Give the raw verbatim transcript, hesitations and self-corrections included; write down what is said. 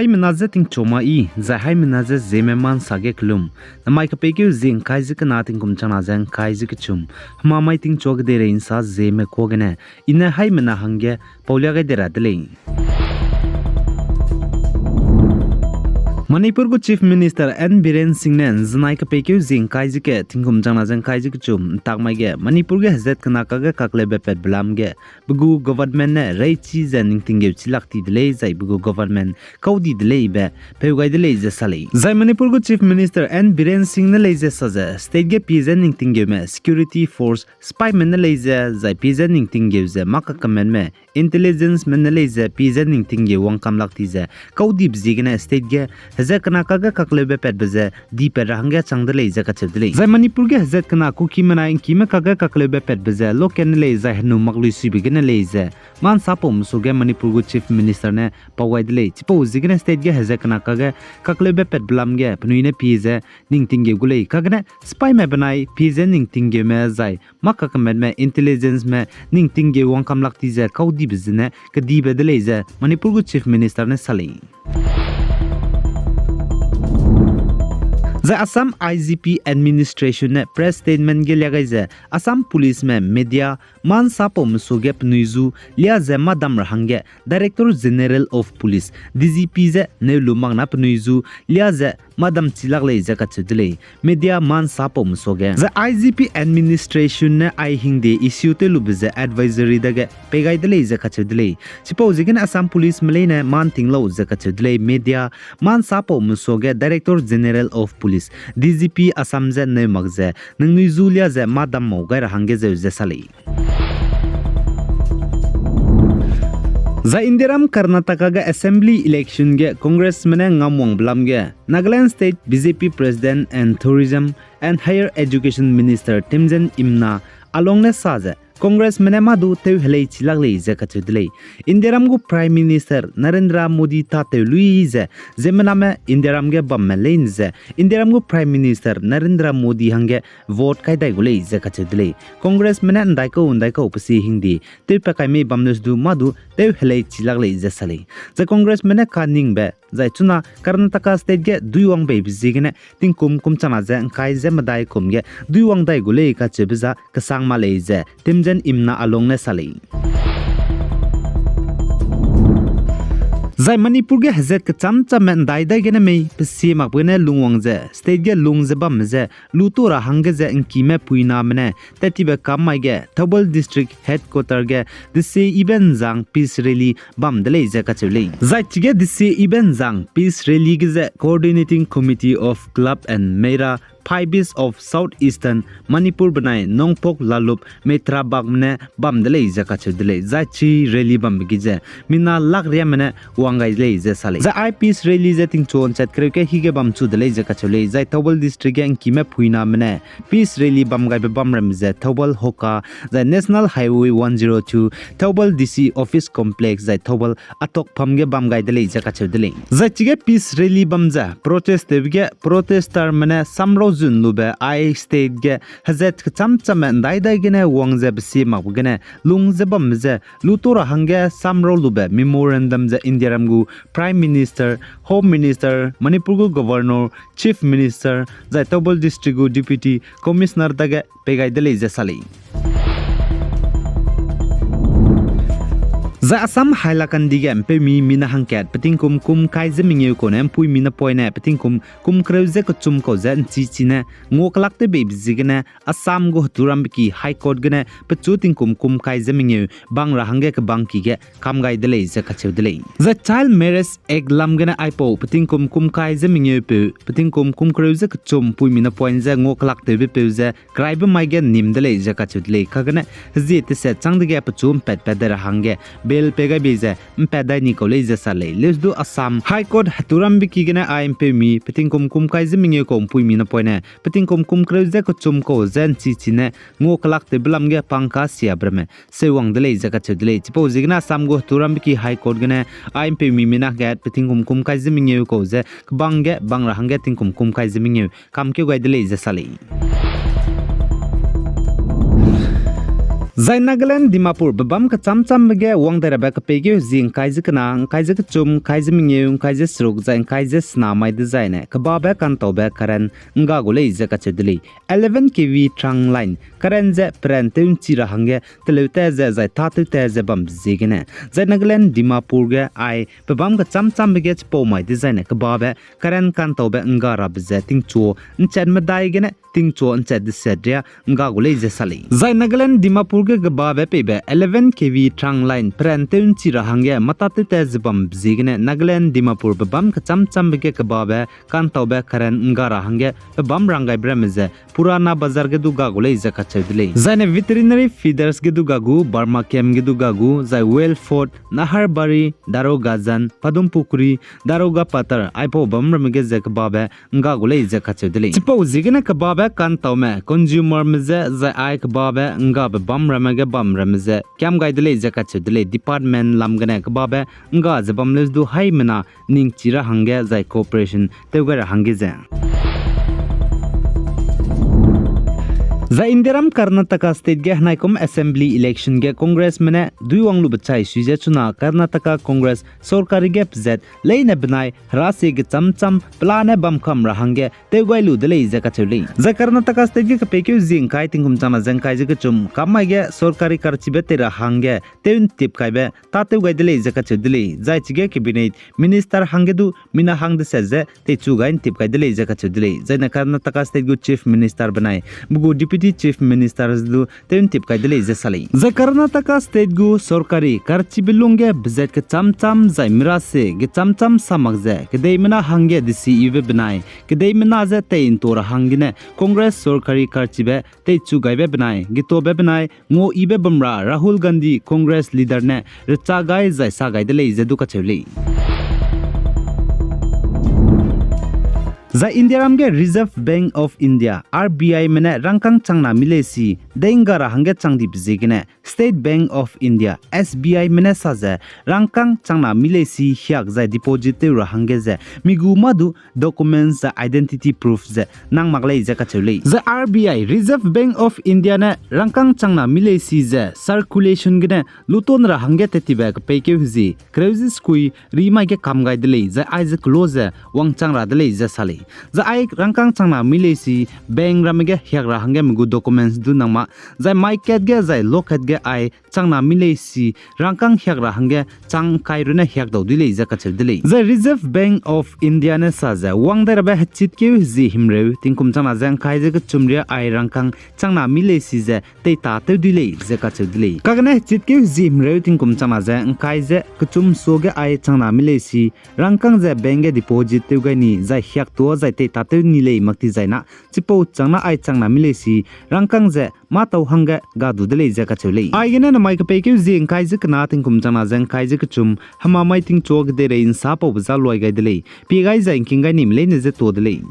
Haimena je tingchu ma i, zai haimena je Zeme ma nsa ge kelum. Namai kepeikeu zie ngkai ze kena tingkum changna ze ngkai ze kechum. Hemamai tingchu kedeirei nsa Zeme kuâ gene, i ne haimena hangge paulia gai de ra de lei. Manipur gu Chief Minister N Biren Singh ne nzenai kepeikeu zie ngkai ze ke tingkum changna ze ngkai ze kechum ntak mai ge Manipur ge hezat kena kage kakleube patbe lam ge pe gu government ne reichi ze ningtinggeu chilak ti de lei zai pe gu government kau di de leibe peu gai de lei ze sa lei. Zai Manipur gu Chief Minister N Biren Singh ne lei ze sa ze state ge pie ze ningtinggeume security force sipaime ne lei ze zai pie ze ningtinggeu ze mâ kakemetme intelligenceme ne lei ze pie ze ningtinggeu wangkam lak ti ze kau dibe ziegene state ge hezat kena kage kakleube patbe ze dipat ra hangge chang de lei ze kacheu de lei. Zai Manipur ge hezat kena Kukime nai ngkime kage kakleube patbe ze loken ne lei zai henu mak lui suibe gene lei ze mâ nsapaume suage Manipur gu Chief Minister ne pau gai de lei. Chipau ziegene state ge hezat kena kage kakleube patbe lam ge penui ne pie ze ningtinggeu gu lei. Kagene sipaime benai pie ze ningtinggeume zai mâ kakemetme intelligenceme ningtinggeu wangkam lak ti ze kau dibe zene kedibe de lei ze Manipur gu Chief Minister ne sa lei. Zai Assam I G P administration ne press statement ge lia gai ze Assam policeme media mâ nsapaume suage penui zu lia ze mâ dam ra hangge Director General of Police, D G P ze neu lu mak na penui zu lia ze mâ dam chilak lei ze kacheu de lei. Media mâ nsapaume suage zai I G P administration ne ai hingde issue tew lube ze advisory dage pei gai de lei ze kacheu de lei. Chipau ziegene Assam policeme leine mâ nting lau ze kacheu de lei. Media mâ nsapaume suage Director General of Police, D G P Assam ze neu mak ze ningnui zu lia ze mâ dam mau gai ra hangge zeu ze sa lei. Zai Indiaram Karnataka ge assembly election ge Congressme ne ngamwangbe lam ge Nagaland State B J P President and Tourism and Higher Education Minister Temjen Imna Along ne sa ze Congressme ne mâ du tew helei chilak lei ze kacheu de lei. Indiaram gu Prime Minister Narendra Modi tâtew lui ze, ziemmename Indiaram ge bamme leine ze Indiaram gu Prime Minister Narendra Modi hangge vote kai dai gu lei ze kacheu de lei. Congressme ne ndaikau ndaikau pe si hingde tewpat kai mei bam ne du mâ du tew helei chilak lei ze sa lei. Zai Congressme ne kaningbe zai chuna Karnataka State ge duiwang beibe ziegene tingkum kum changna ze ngkai ze medai kum ge duiwang dai gu lei kacheube za kesang ma lei ze Temjen Imna Along ne sa lei. Zai Manipur ge hezat kecham chamme ndai dai gene mei pe sie makbe gene lungwang ze state ge lung ze bamme ze luto ra hangge ze ngkime puiname ne tat tibe kam mai ge Thoubal District Headquarter ge desie ibe nzang peace rally bam de lei ze kacheu lei. Zai chige desie ibe nzang peace rally ge ze Coordinating Committee of Club and Meira Phaibis of South Eastern Manipur benai Nongpok Lalup Metra Bagme ne bam de lei ze kacheu de lei. Zai chi rally bambe gi ze mina lak riamme ne wang gai de lei ze sa lei. Zai ai peace rally ze tingchuan chat kereu ke hige bam chu de lei ze kacheu lei. Zai Thoubal District ge ngkime puiname ne peace rally bam gaibe bam ramme ze Thoubal Hoka, zai National Highway one zero two, Thoubal D C Office Complex, zai Thoubal Atok Pham ge bam gai de lei ze kacheu de lei. Zai chige peace rally bam ze protest tewbe ge protester me ne samrau zun lube ai state ge hezat kecham chamme ndai dai gene wang ze besie makbe gene lung ze bamme ze luto ra hangge samrau lube memorandum ze Indiaram gu Prime Minister, Home Minister, Manipur gu Governor, Chief Minister, zai Thoubal District gu Deputy Commissioner dage pei gai de lei ze sa lei. Zai Assam Hailakandi ge mpeumi mina hangkat petingkum kum kai ze mengeu kau ne mpuimi napoine petingkum kum kereu ze kechum kau ze nchi chi ne ngua kelak tew beibe ziegene Assam gu heturambe ki High Court gene pechu tingkum kum kai ze mengeu bang ra hangge kebang ki ge kam gai de lei ze kacheu de lei. Zai Child Marriage Act lam gene aipau petingkum kum kai ze mengeupeu petingkum kum kereu ze kechum mpuimi napoine je ngua kelak tewbe peu ze keraibe mai ge nim de lei ze kacheu de lei. Kagene hezie teset chang dege pechu mpatpat de ra hangge bail pei gai bei ze mpat dai ni kau lei ze sa lei. Leusdu Assam High Court heturambe ki gene ai mpeumi petingkum kum kai ze mengeu kau mpuimi napoine petingkum kum kereu ze kechum kau ze nchi chi ne ngua kelak tewbe lam ge pangka siabe ramme seuwang de lei ze kacheu de lei. Chipau ziegene Assam gu heturambe ki High Court gene ai mpeumi mina hangkat petingkum kum kai ze mengeu kau ze kebang ge bang ra hangge tingkum kum kai ze mengeu kamkeu gai de lei ze sa lei. Zai Nagaland Dimapur bebâm kechâm-châmbe ge wang dai rabe kepeikeu hezie ngkai ze kena, ngkai ze kechum, ngkai ze mengeu, ngkai ze seruk, zai ngkai ze sena mai dezaine kebabe ka'ntaube current ngga gu lei ze kacheu de lei. Eleven K V trunk line current ze peran tew nchi ra hangge teleu ta ze zai tâtew ta ze bambe ziegene, zai Nagaland Dimapur ge ai pebâm kechâm-châmbe ge chipau mai dezaine kebabe current ka'ntaube ngga rabe ze tingchu nchat medai gene tingchu nchat deset ria ngga gu lei ze sa lei. Zai Nagaland Dimapur ge kebabe peibe eleven K V trunk line peran tew nchi ra hangge mâtâtew ta ze bambe ziegene Nagaland Dimapur bebâm kechâm-châmbe ge kebabe ka'ntaube current ngga ra hangge pebâm ranggaibe ramme ze Purana Bazar ge du ga gu lei ze kacheu de lei. Zaine veterinary feeders ge du ga gu, Burma Camp ge du ga gu, zai Welford, Naharbari, Darogajan, Padumpukhri, Darogapatar, aipau bam ramme ge ze kebabe ngga gu lei ze kacheu de lei. Chipau ziegene kebabe ka'ntaume consumerme je zai ai kebabe nggabe bam ramme ge bam ramme ze kiam gai de lei ze kacheu de lei. Department lam gene kebabe ngga ze bam leu du haimena ningchi ra hangge zai cooperation tew gai ra hangge ze. Zai Indiaram Karnataka State ge henaikum Assembly election ge Congressme ne duiwang lube chai sui ze chuna Karnataka Congress sorkari ge pezat leine benai herasie gechâm-châm pelane bam kam ra hangge tew gai lu de lei ze kacheu lei. Zai Karnataka State ge kepeikeu zie ngkai tingkum changna ze ngkai ze kechum kam mai ge sorkari karchibe tei ra hangge tew ntip kaibe tâtew gai de lei ze kacheu de lei. Zai chige cabinet minister hangge du mina hang deset ze teichu gai ntip kai de lei ze kacheu de lei. Zaine Karnataka State gu Chief Minister benai pe gu Deputy Chief Minister du tew ntip kai de lei ze sa lei. Zai Karnataka State gu sorkari karchibe lungge pezat kechâm-châm zai mirasie gechâm-châm sa mak ze kedeimena hangge desiyibe benai kedeimena je tei nto ra hanggene Congress sorkari karchibe teichu gaibe benai getobe benai nguayibe bam ra Rahul Gandhi Congress leader ne recha gai zai sa gai de lei ze du kacheu lei. Zai Indiaram ge Reserve Bank of India, R B Ime ne rangkâng changna mi leisi dei ngga ra hangge chang dibe ziegene State Bank of India, S B Ime ne sa ze rangkâng changna mi leisi hiak zai deposit tew ra hangge ze mi gu mâ du documents zai identity proof ze nang mak lei ze kacheu lei. Zai R B I, Reserve Bank of India ne rangkâng changna mi leisi ze circulation gene lutun ra hangge tettibe kepeikeu hezie kereu ze sekui ri mai ge kam gai de lei, zai aize kelo ze wangchang ra de lei ze sa lei. Zai ai rangkâng changna mi leisi bank ramme ge hiak ra hangge me gu documents du nang mak, zai mai kat ge zai lo kat ge ai changna mi leisi rangkâng hiak ra hangge chang kai runne hiak dau dui lei ze kacheu de lei. Zai Reserve Bank of India ne sa ze wang dai rabe hechitkeu hezie himreu tingkum changna ze ngkai ze kechum ria ai rangkâng changna mi leisi ze teitâtew dui lei ze kacheu de lei. Kagene hechitkeu hezie himreu tingkum changna ze ngkai ze kechum suage ai changna mi leisi rangkâng ze bank ge deposit tew gai ni zai hiak tuâ zai teitâtew ni lei mak ti zai na chipau changna ai changna mi leisi rangkâng ze mâ tau hangge ga du de lei ze kacheu lei. Aigene namai kepeikeu zie ngkai ze kena tingkum changna ze ngkai ze kechum hema mai tingchu kedeirei nsa paube za luai gai de lei. Pie gai zai ngking gai nime leine ze tuâ de lei.